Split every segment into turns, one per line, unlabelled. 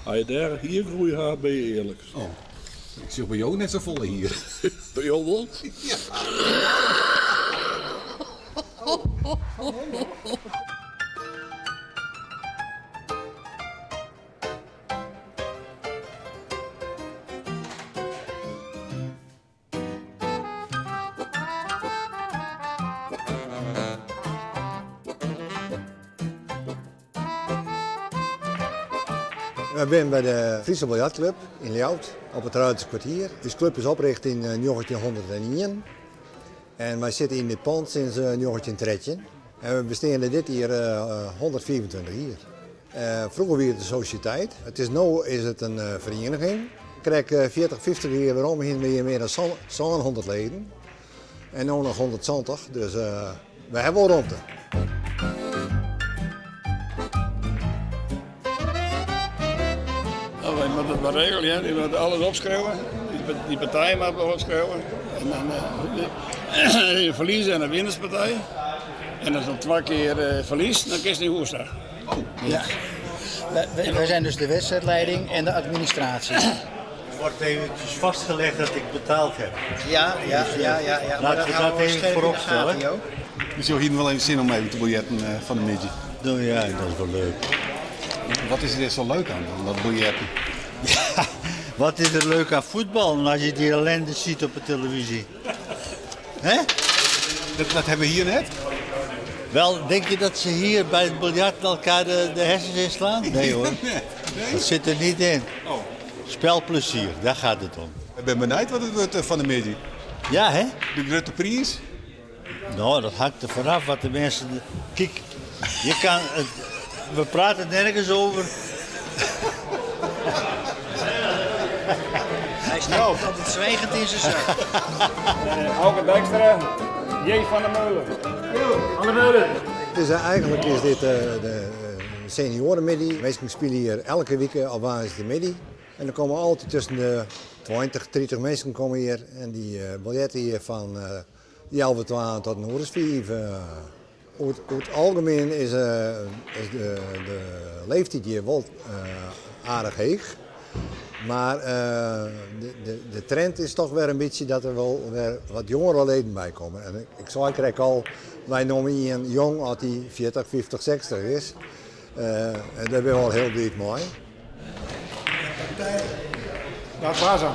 As je dêr hiergroei ha, bin je earlik.
Oh, ik sjoch by jo net safolle hier.
By jo wol?
Ja.
Wy binne by de Friese Biljartclub yn Ljouwert op it Ruiterskwartier. Us klup is oprichte yn 1901 en wy sitte yn dit pand sinds 1913. En we besteane dit jier 125 jier. Froeger wie it in sosiëteit, it is no is it in ferieniging. Krekt 40, 50 jier werom hiene we hjir mear dan 700 leden en no noch 170, dus we hawwe wol romte.
No, wy moatte it mar regelje, wy moatte alles opskriuwe, dy partijen moatte we opskriuwe. En dan in ferlies en in winnerspartij. En as dan twa kear ferliest, dan kinst nei hûs ta.
Ja. Wij zijn dus de wedstrijdleiding en de administratie.
Er wordt eventjes vastgelegd dat ik betaald heb.
Ja, ja, ja, ja. ja.
Laten we dat even voorop stellen.
Dus jo hiene wol even sin om even te biljetten fan 'e middei?
No ja, dat is wol leuk.
Wat is der sa leuk aan, dan, dat biljetten?
Ja, wat is er leuk aan voetballen als je die ellende ziet op de televisie? Hè?
Dat hawwe we hjir net?
Wel, denk je dat ze hier bij het biljart elkaar de, de hersens inslaan? Nee hoor.
Nee?
Dat zit er niet in.
Oh.
Spelplezier, daar gaat het om.
Ik bin benijd wat it wurdt fan 'e middei.
Ja, hè?
De grutte priis?
Nou, dat hangt er vanaf wat de mensen. Kijk, je kan. Het, we praten nergens over.
Hij steekt altijd zwijgend in zijn zak.
Auke Dijkstra, J. van der Meulen. Van der Meulen.
Dus eigenlijk is dit de seniorenmiddei. Minsken spylje hjir elke wike op woansdeitemiddei. En der komme altyd tusken de 20, 30 minsken komme hjir en dy biljerte hjir fan healwei twaen tot in oere as fiif. Oer it algemien is de leeftiid hjir wol aardich heech. Mar de trend is toch wer in bytsje dat der wol wer wat jongere leden by komme. En ik sei krekt al, wy noeme ien jong as dy 40, 50, 60 is. En dêr binne we al hiel bliid mei.
Dat was hem.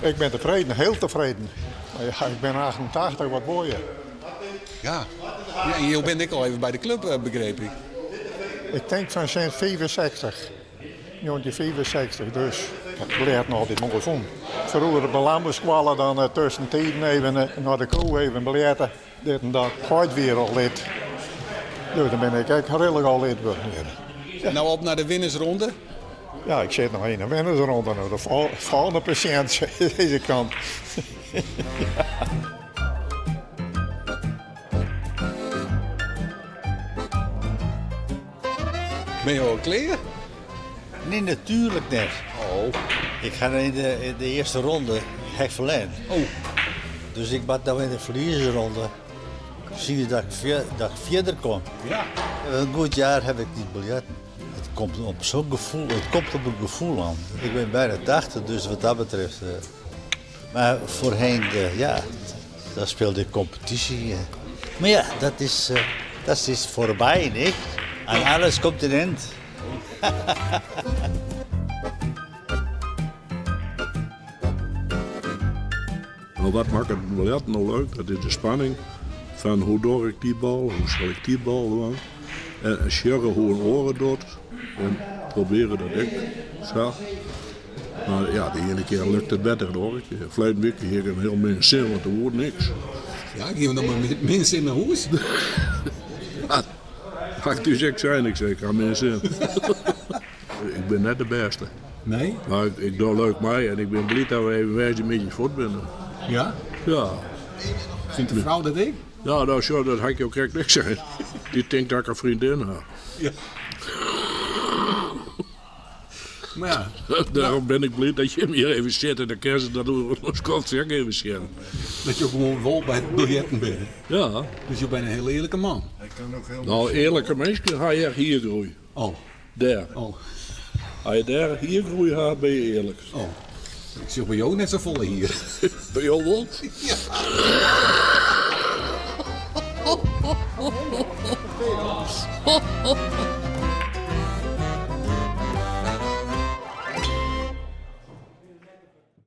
Ik ben tevreden, heel tevreden. Maar ja, ik ben 88, wat wil je?
Ja. ja, en jo binne ek al even by de klup, eh, begreep ik.
Ik tink fan sinds 65. 1965, dus ik leert noch altyd moai fûn. Froeger by Lambeskoalle dan eh, tussentiden even eh, nei de kroech even biljerte. Dit en dat. Heit wie al lid. Dus dan bin ik ek rillik al lid wurden.
Ja. Nou op nei de winnersronde?
Ja, ik sit noch yn de winnersronde. No, de folgjende patiënt dizze kant.
Binne jo al klear?
Nee, natuerlik net.
Oh.
Ik ha yn de, de earste ronde ha ik ferlern.
Oh.
Dus ik moat no yn de ferliezersronde sjen dat ik, dat ik fierder kom.
Ja.
In goed jaar ha ik niet biljetten. It komt op sa'n gefoel, it komt op in gefoel oan. Ik bin byna 80, dus wat dat betreft. Uh, mar foarhinne, uh, ja, dan spylde ik kompetysje. Uh. Mar ja, dat is, uh, dat is foarby, niet? Aan alles komt in eind.
No, wat makket it biljerten no leuk? Dat is de spanning fan hoe doch ik dy bal, hoe sil ik dy bal dwaan. En sjogge hoe in oar it docht en probearje dat ek sa. Mar ja, de iene kear lukt it better dan de oare kear. Ferleden wike hie ik in hiel min sin, want der woe niks.
Ja, gean we dan mei min sin nei hûs?
Ja, ha ik thús ek sein. Ik sei, ik ha min sin. Ik bin net de bêste.
Nee?
Mar ik, ik doch leuk mei en ik bin bliid dat we even woansdeitemiddei fuort binne.
Ja?
Ja.
Fynt de frou dat ek?
Ja, no sjoch, dat ha ik jo krekt ek sein. Dy tinkt dat ik in freondin ha.
Ja. Mar ja.
Dêrom bin ik bliid dat jim hjir even sitte. Dan kinne se dat oer in skoftsje ek even sjen.
Dat jo gewoan wol by it biljetten binne.
Ja.
Dus jo binne in hiel earlike man.
No, earlike minsken ha hjir hiergroei.
Oh.
Dêr.
Oh.
As je dêr hiergroei ha, bin je earlik.
Oh. Ik sjoch by jo net safolle hier.
By jo wol?
Ja.